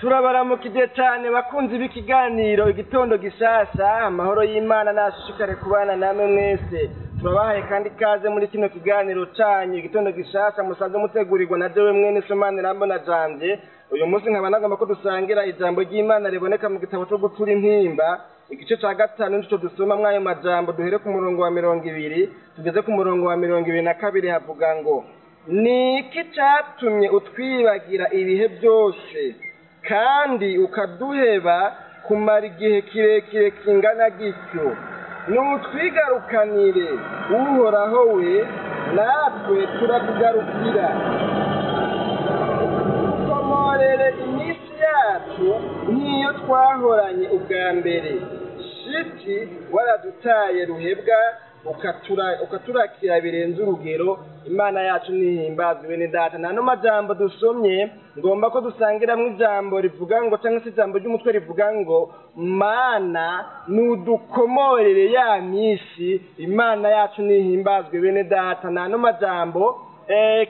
Turabaramukije cyane bakunzi b'ikiganiro Igitondo Gishasha. Amahoro y'Imana nashishikare kubana namwe mwese. Turabahaye kandi ikaze muri kino kiganiro canyu Igitondo Gishasha, musanzwe mutegurirwa na jewe mwene Somani Rambona Janje. Uyu munsi nkaba nagomba ko dusangira ijambo ry'Imana riboneka mu gitabo cyo Gucura Intimba, igice ca gatanu, nico dusoma mwayo majambo. Duhere ku murongo wa 20 tugeze ku murongo wa 22. Havuga ngo: "Ni iki catumye utwibagira ibihe byose kandi ukaduheba kumara igihe kirekire kingana gityo? Nutwigarukanire, Uhoraho we, natwe turakugarukira. Dukomorere iminsi yacu nk'iyo twahoranye ubwa mbere. Shiti waradutaye ruhebwa, ukaturakira birenze urugero." Imana yacu nihimbazwe. Bene data, nano majambo dusomye, ngomba ko dusangiramwo ijambo rivuga ngo, cyangwa se ijambo ry'umutwe rivuga ngo: "Mana, nudukomorere ya misi." Imana yacu nihimbazwe. Bene data, nano majambo,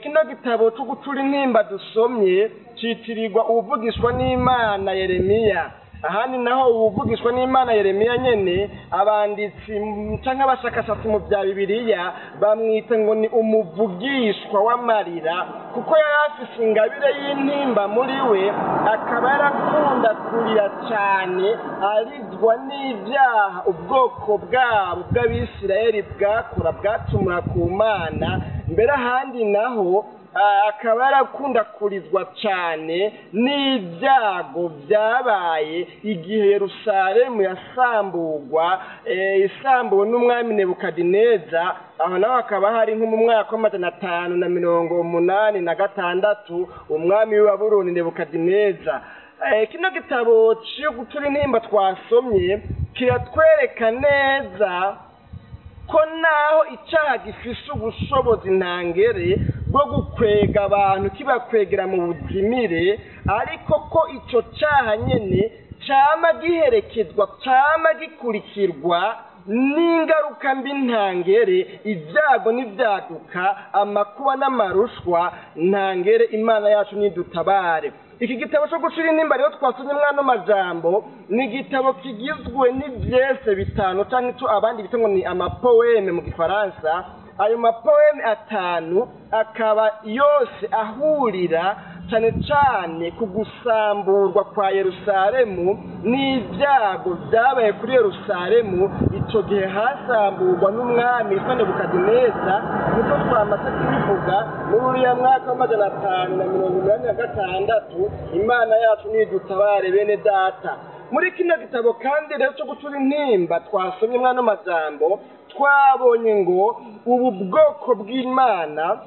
kino gitabo cyo Gucura Intimba dusomye citirirwa uwuvugishwa n'Imana Yeremiya. Ahandi naho uwuvugishwa n'Imana Yeremiya nyene, abanditsi canke abashakashatsi mu bya Bibiliya bamwita ngo ni umuvugishwa w'amarira, kuko yari afise ingabire y'intimba muri we, akaba yarakunda kurira cane arizwa n'ibyaha ubwoko bwabo bw'Abisirayeli bwakora, bwacumura ku Mana. Mbere ahandi naho akaba yarakunda kurizwa cane n'ibyago byabaye igihe Yerusalemu yasambugwa, isambuwe n'umwami Nebukadineza. Aho naho hakaba hari nko mu mwaka wa 586, umwami w'i Babuloni Nebukadineza. Kino gitabo cyo Gucura Intimba twasomye kiratwereka neza ko naho icyaha gifise ubushobozi ntangere bwo gukwega abantu, kibakwegera mu buzimire, ariko ko ico cyaha nyene cama giherekezwa, cama gikurikirwa n'ingaruka mbi ntangere, ibyago n'ibyaduka, amakuba n'amarushwa ntangere. Imana yacu nidutabare. Iki gitabo cyo Gucura Intimba rero twasomye mwano majambo, ni igitabo kigizwe n'ivyese bitanu, canke ico abandi bita ngo ni amapoème mu Gifaransa. Ayo mapoème atanu akaba yose ahurira cane cane ku gusamburwa kwa Yerusalemu n'ibyago byabaye kuri Yerusalemu ico gihe hasamburwa n'umwami witwa Nebukadineza, nkuko twamaze kubivuga, muri uriya mwaka wa 586. Imana yacu nidutabare. Bene data, muri kino gitabo kandi rero cyo Gucura Intimba twasomye mwano majambo, twabonye ngo ubu bwoko bw'Imana,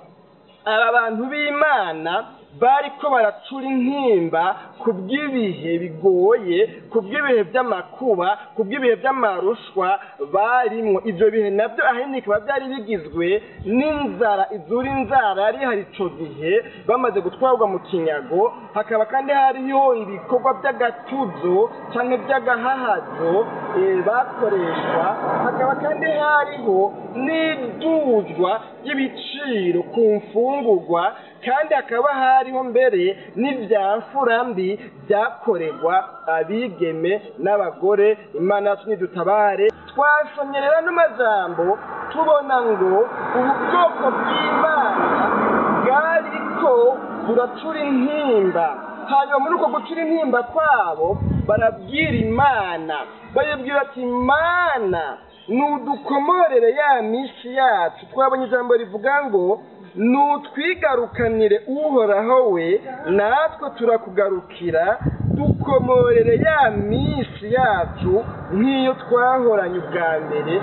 aba bantu b'Imana, bariko baracura intimba ku bw'ibihe bigoye, ku bw'ibihe by'amakuba, ku bw'ibihe by'amarushwa barimwo. Ivyo bihe nabyo ahanini bikaba byari bigizwe n'inzara izura inzara yari ihari ico gihe bamaze gutwarwa mu kinyago. Hakaba kandi hariho ibikorwa by'agatuzo canke by'agahahazo bakoreshwa. Hakaba kandi hariho n'iduzwa ry'ibiciro ku mfungurwa, kandi hakaba hariho mbere n'ivya mbi byakorerwa abigeme n'abagore. Imana yacu nidutabare. Twasomye rero ano majambo, tubona ngo ubu bwoko bw'Imana bwariko buracura intimba. Hanyuma muri uko gucura intimba kwabo barabwira Imana, bayibwira ati: "Imana, nudukomorere ya misi yacu." Twabonye ijambo rivuga ngo: "Nutwigarukanire, Uhoraho we, natwe turakugarukira. Dukomorere ya misi yacu nk'iyo twahoranye ubwa mbere.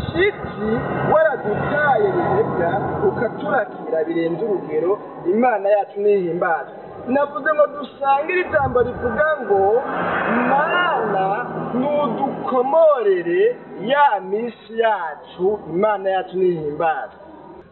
Shiti waradutaye bihebwa, ukaturakira birenze urugero." Imana yacu nihimbazwe. Navuze ngo dusangire ijambo rivuga ngo: "Mana, nudukomorere ya misi yacu." Imana yacu nihimbazwe.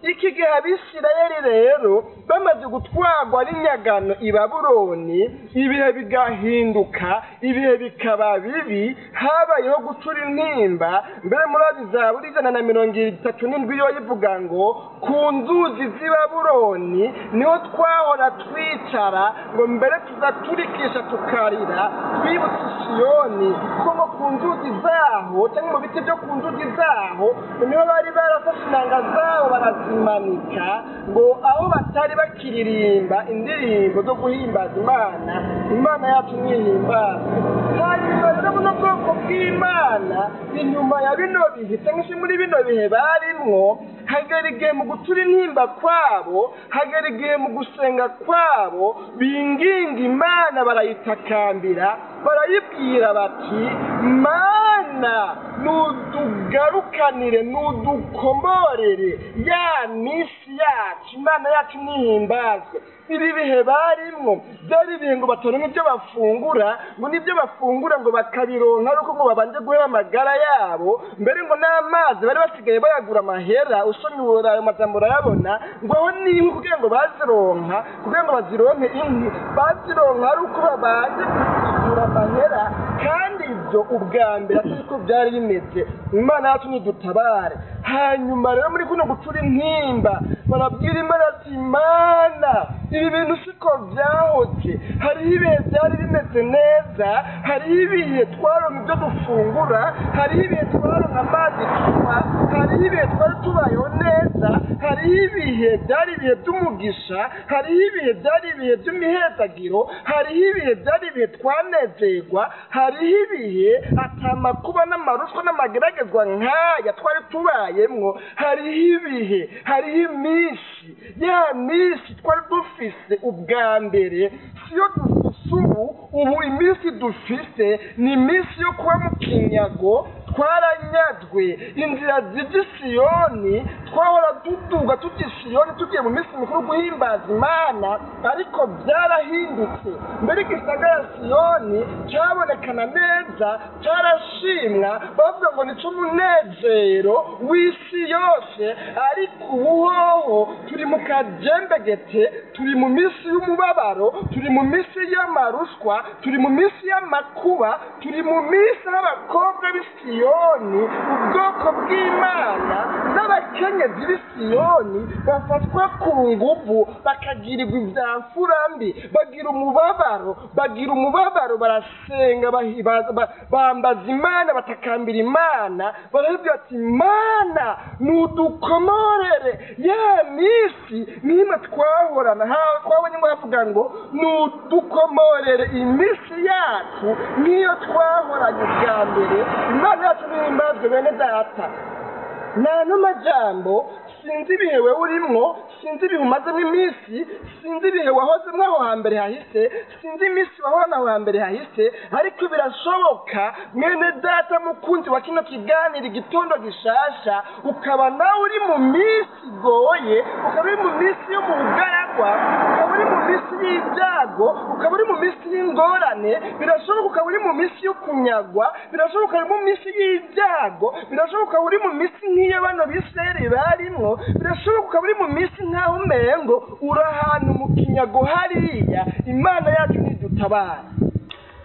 Iki gihe Abisirayeli rero bamaze gutwarwa n'inyagano i Babuloni, ibihe bigahinduka, ibihe bikaba bibi, habayeho gucura intimba. Mbere muri Zaburi 137 yo ivuga ngo ku nzuzi z'i Babuloni niho twahora twicara, ngo mbere tuzaturikisha tukarira twibutse Siyoni, kuko ngo ku nzuzi zaho cyangwa mu biti byo ku nzuzi zaho niho bari barafashe inanga zabo barazimanika, ngo aho batari bakiririmba indirimbo zo guhimbaza Imana. Imana yacu nihimbazwe. Hanyuma rero buno bwoko bw'Imana inyuma ya bino bihe cyangwa se muri bino bihe barimwo, hagera igihe mu gutura intimba kwabo, hagera igihe mu gusenga kwabo, binginga Imana, barayitakambira, barayibwira bati Mana nudugarukanire, nudukomorere ya misi yacu. Imana yacu nihimbazwe. Ibi bihe barimwo byari ibihe ngo bataronka ibyo bafungura, ngo n'ibyo bafungura ngo bakabironka ariko ngo babanje guheba amagara yabo, mbere ngo n'amazi bari basigaye bayagura amahera. Usomye ayo majambo urayabona, ngo aho n'inkwi kugira ngo bazironka, kugira ngo bazironke inkwi bazironka ari uko babanje kuzigura amahera, kandi ibyo ubwa mbere atari ko byari bimeze. Imana yacu nidutabare. Hanyuma rero muri kuno gucura intimba barabwira Imana ati Imana, ibi bintu siko byahoze. Hariho ibihe byari bimeze neza, hariho ibihe twaronka ibyo dufungura, hariho ibihe twaronka amazi tunywa, hariho ibihe twari tubayeho neza, hariho ibihe byari ibihe by'umugisha, hariho ibihe byari ibihe by'imihezagiro, hariho ibihe byari ibihe twanezerwa, hariho ibihe atamakuba n'amaruswa n'amageragezwa nk'aya twari tubayemwo, hariho ibihe, hariho iminsi, ya minsi twari dufise ubwa mbere siyo dufise ubu. Ubu iminsi dufise ni iminsi yo kuba mu kinyago, twaranyazwe inzira zijya Siyoni, twahora tuduga tujya Siyoni tugiye mu minsi mikuru guhimbaza Imana, ariko byarahindutse. Mbere igisagara Siyoni cyabonekana neza, cyarashimwa, bavuga ngo ni cy'umunezero w'isi yose, ariko ubu hoho turi mu kajembegete, turi mu minsi y'umubabaro, turi mu minsi y'amaruswa, turi mu minsi y'amakuba, turi mu minsi y'abakobwa b'Isiyoni, ubwoko bw'Imana n'abakenyezi b'Isiyoni bafatwa ku nguvu, bakagirirwa ivyamfura mbi, bagira umubabaro, barasenga, bambaza Imana, batakambira Imana, barabwira ati Imana nudukomorere ya minsi nimwe twahorana. Twabonye ngo havuga ngo nudukomorere iminsi yacu niyo twahoranye bwa mbere. Imana yacu nihimbazwe bene data. Nta n'amajambo, sinzi ibihe wewe urimwo, sinzi ibihe umazemo iminsi, sinzi ibihe wahozemwo aho hambere hahise, sinzi iminsi wahorana aho hambere hahise, ariko birashoboka mwene data mukunzi wa kino kiganiro igitondo gishasha, ukaba nawe uri mu minsi igoye, ukaba uri mu minsi yo mu bugaragwa, ukaba uri mu minsi y'ibyago, ukaba uri mu minsi y'ingorane, birashoboka ukaba uri mu minsi yo kunyagwa, birashoboka uri mu minsi y'ibyago, birashoboka ukaba uri mu minsi nk'iyo bano Bisirayeli barimwo, birashoboka ukaba uri mu minsi nk'aho umengo uri ahantu mu kinyago hariya. Imana yacu nidutabara.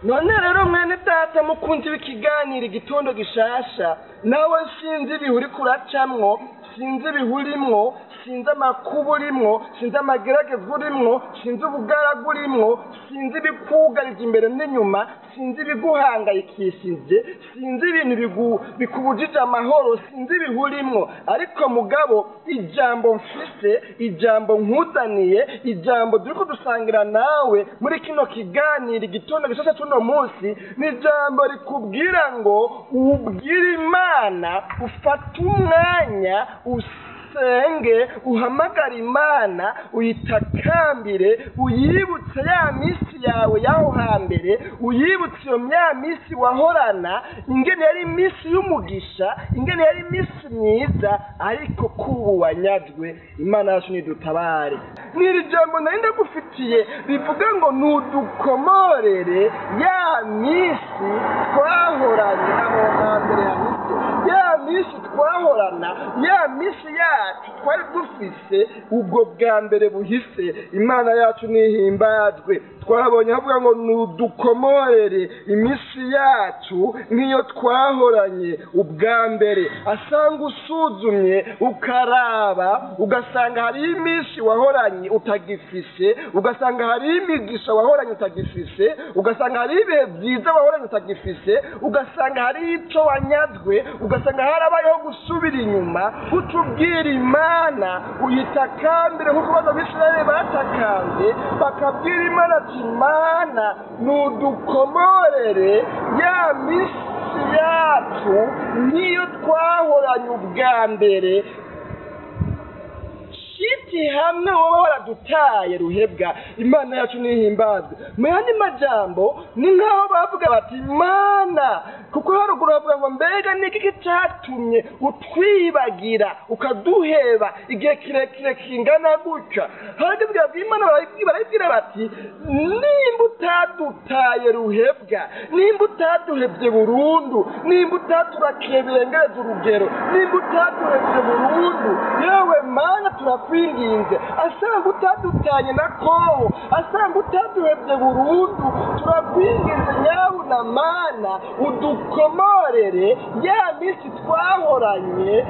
None rero mwene data mukunzi w'ikiganiro igitondo gishasha, nawe sinzi ibihe uriko uracamwo, sinzi ibihe urimwo, sinzi amakuba urimwo, sinzi amageragezwa urimwo, sinzi ubugaragu urimwo, sinzi ibikugarije imbere n'inyuma, sinzi ibiguhangayikishije, sinzi ibintu bikubujije amahoro, sinzi ibihe urimwo, ariko mugabo ijambo mfise, ijambo nkuzaniye, ijambo turiko dusangira nawe muri kino kiganiro igitondo gishasha c'uno munsi, ni ijambo rikubwira ngo ubwire Imana, ufate umwanya usenge, uhamagare Imana, uyitakambire, uyibutse ya minsi yawe y'aho hambere, uyibutse iyo ya minsi wahorana, ingene yari iminsi y'umugisha, ingene yari iminsi myiza, ariko kubu wanyazwe. Imana yacu nidutabare. N'iri jambo nari ndagufitiye rivuga ngo nudukomorere ya minsi twahoranye aho hambere hahise, ya minsi twahorana, ya minsi yacu twari dufise ubwo bwa mbere buhise. Imana yacu nihimbazwe. Twabonye havuga ngo nudukomorere iminsi yacu nk'iyo twahoranye ubwa mbere. Asanga usuzumye ukaraba ugasanga hari iminsi wahoranye utagifise, ugasanga hari imigisha wahoranye utagifise, ugasanga hari ibihe byiza wahoranye utagifise, ugasanga hari ico wanyazwe, ugasanga harabayeho gusubira inyuma. Utubwira Imana uyitakambire nk'uko bano Bisirayeli batakambye, bakabwira Imana ati Imana nudukomorere ya minsi yacu nk'iyo twahoranye ubwa mbere. Shiti hamwe wowe waradutaye ruhebwa. Imana yacu nihimbazwe. Mu yandi majambo ni nkaho bavuga bati Imana, kuko haruguru bavuga ngo mbega niki cyatumye utwibagira ukaduheba igihe kirekire kingana gutya? Harageze Imana barayibwira bati nimba utadutaye ruhebwa, nimba utaduhebye burundu, nimba utaturakiye birengereza urugero, nimba utaduhebye burundu, yewe Mana turakwinginze, asanga utadutanye na koho, asanga utaduhebye burundu, turakwinginze nyabuna Mana udukomorere ya minsi twahoranye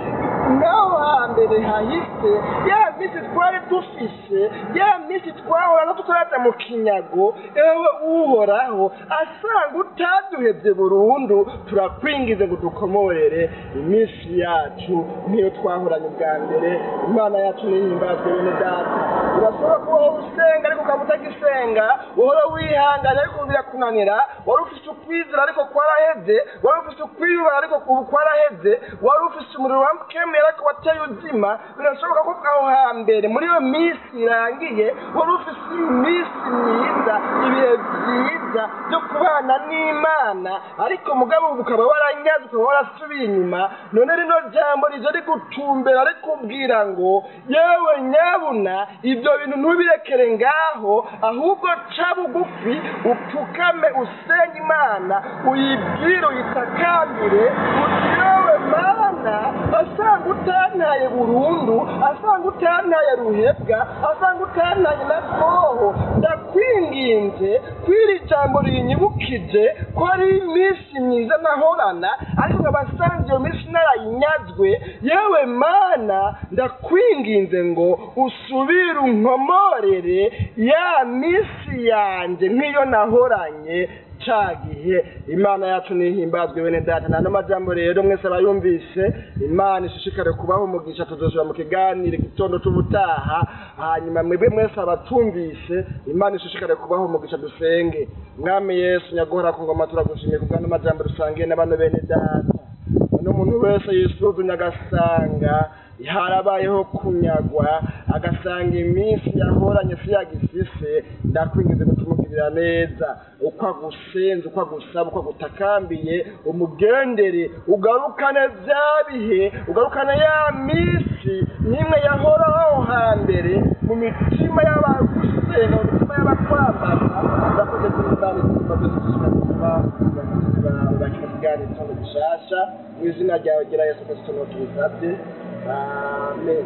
naho hambere hahise, ya minsi twari dufise, ya minsi twahorana tutaraja mu kinyago. Ewe Uhoraho, asanga utaduhebye burundu, turakwingize ngo dukomorere iminsi yacu niyo twahoranye ubwa mbere. Imana yacu nihimbazwe. Bene data, urashobora kuba usenga ariko ukaba utagisenga, uhora wihangana ariko birakunanira, wari ufise ukwizera ariko kwaraheze, wari ufise ukwiyubara ariko ubu kwaraheze, wari ufise umuriro wamukemera ariko wateye uzima. Birashoboka ko aho hambere muri iyo minsi irangiye wari ufise iminsi myiza, ibihe byiza byo kubana n'Imana, ariko mugabo ubu ukaba waranyaze, ukaba warasubiye inyuma. None rino jambo rije rigutumbera rikubwira ngo yewe nyabuna, ibyo bintu ntubirekere ngaho, ahubwo ca bugufi upfukame usenge Imana, uyibwire, uyitakambire uti yewe Mana, asanga utantaye burundu, asanga utantaye ruhebwa, asanga utantaye na koho, ndakwinginze kw'iri jambo rinyibukije ko ari iminsi myiza nahorana, ariko nkaba nsanze iyo minsi narayinyazwe. Yewe Mana, ndakwinginze ngo usubire unkomorere ya minsi yanjye nk'iyo nahoranye ca gihe. Imana yacu nihimbazwe. Bene data, nano majambo rero mwese abayumvise, Imana ishishikare kubaho umugisha. Tuzosubira mu kiganiro igitondo c'ubutaha. Hanyuma mwebwe mwese abatumvise, Imana ishishikare kubaho umugisha. Dusenge. Mwami Yesu nyaguhora ku ngoma, turagushimiye kubw'ano majambo dusangiye n'abano bene data. N'umuntu wese yisuzumye agasanga harabayeho kunyagwa, agasanga iminsi yahoranye si yagisise, ndakwinginze gutumugirira neza. Uko agusenze, uko agusaba, uko agutakambiye, umugendere, ugarukane vya bihe, ugarukane ya minsi nimwe yahoraho hambere mu mitima y'abagusenga, mu mitima y'abakwambaza. Ndakoze kuri Imana isumba byose, dushishikare kuba kino kiganiro gitondo gishasha. Mu izina ryawe ryera Yesu Kristo niho tubisabye, amen.